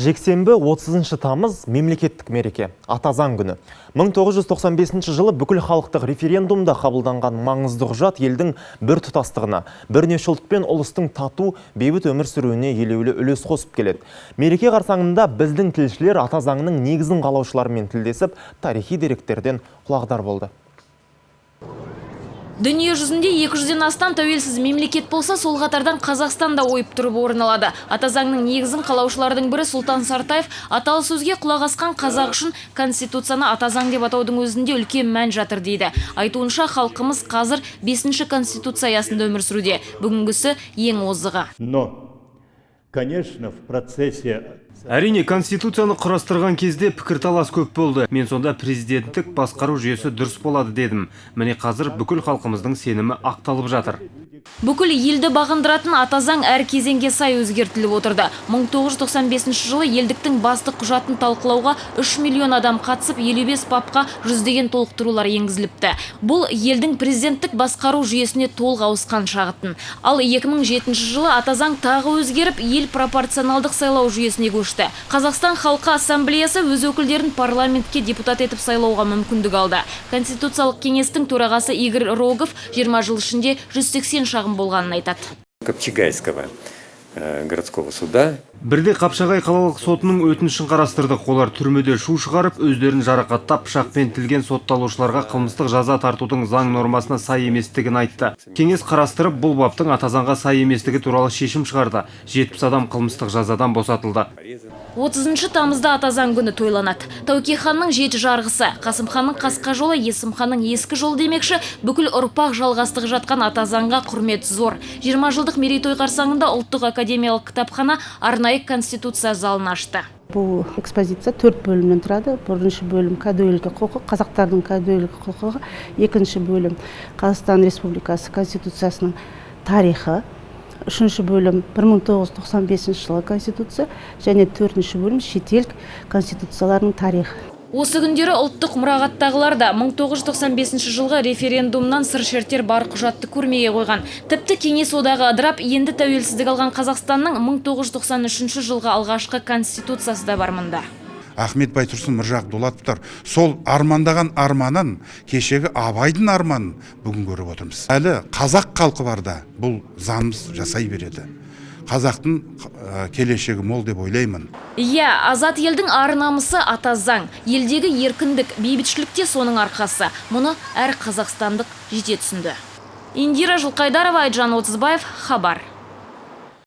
Жексенбі, 30 тамыз – мемлекеттік мереке, Ата заң күні. 1995 жылы бүкіл халықтық референдумда қабылданған маңызды құжат елдің бір тұтастығына, бірнеше ұлт пен ұлыстың тату, бейбіт өмір сүруіне елеулі үлес қосып келеді. Мереке қарсаңында біздің тілшілер Ата заңның негізін қалаушылармен тілдесіп, тарихи деректерден құлағдар болды. Дүние жүзінде 200-ден астам тәуелсіз мемлекет болса, сол қатардан Қазақстан да ойып тұрып орын алады. Ата заңның негізін қалаушылардың бірі Сұлтан Сартаев аталы сөзге құлақ асқан қазақ үшін Конституцияны Ата заң деп атаудың өзінде үлкен мән жатыр дейді. Айтуынша, халқымыз қазір бесінші Конституция аясында өмір сүруде. Бүгінгісі ең озығы. Но, конечно, в процессе Әрине, Конституцияны құрастырған кезде пікірталас көп болды. Мен сонда президенттік басқару жүйесі дұрыс болады дедім. Міне, қазір бүкіл халқымыздың сенімі ақталып жатыр. Бүкіл елді бағындыратын Ата заң әр кезеңге сай өзгертіліп отырды. 1995 жылы елдіктің басты құжатын талқылауға 3 миллион адам қатысып, 55 бапқа жүздеген толықтырулар енгізіліпті. Бұл елдің президенттік басқару жүйесіне толық ауысқан шағы-тын. Ал 2007 жылы Ата заң тағы өзгеріп, ел пропорционалдық сайлау жүйесіне көшті. Қазақстан халқы ассамблеясы өз өкілдерін парламентке депутат етіп сайлауға мүмкіндік алды. Конституциялық кеңестің төрағасы Игорь Рогов 20 жыл ішінде 180 шағым болғанын айтады. Капчагайского городского суда. Бірде Қапшағай қалалық сотының өтінішін қарастырдық. Олар түрмеде шу шығарып, өздерін жарақаттап, пышақпен тілген сотталушыларға қылмыстық жаза тартудың заң нормасына сай еместігін айтты. Кеңес қарастырып, бұл баптың Ата заңға сай еместігі туралы шешім шығарды. 70 адам қылмыстық жазадан босатылды. 30 тамызда Ата заң күні тойланады. Тәуке ханның жеті жарғысы, Қасым ханның қасқа жолы, Есім ханның ескі жолы демекші, бүкіл ұрпақ жалғастығы жатқан Ата заңға құрмет зор. 20 жылдық мерейтой қарсаңында Ұлттық академиялық кітапхана арнайы Конституция залын ашты. Бұл экспозиция төрт бөлімнен тұрады. Бірінші бөлім – кәдуілгі құқық, қазақтардың кәдуілгі құқығы. Екінші бөлім – Қазақстан Республикасы Конституциясының тарихы. Үшінші бөлім – 1995 жылғы Конституция және төртінші бөлім – шетел конституцияларының тарихы. Осы күндері ұлттық мұрағаттағылар да 1995 жылғы референдумнан сыр шертер бар құжатты көрмеге қойған. Тіпті Кеңес одағы ыдырап, енді тәуелсіздік алған Қазақстанның 1993 жылғы алғашқы Конституциясы да бар мұнда. Ахмет Байтұрсын, Міржақып Дулатовтар сол армандаған арманын, кешегі Абайдың арманын бүгін көріп отырмыз. Әлі қазақ халқы барда бұл заңымыз жасай береді. Қазақтың келешегі мол деп ойлаймын. Иә, азат елдің ар намысы – Ата заң. Елдегі еркіндік, бейбітшілік те соның арқасы. Мұны әр қазақстандық жете түсінді. Индира Жылқайдарова, Айжан Отызбаев, Хабар.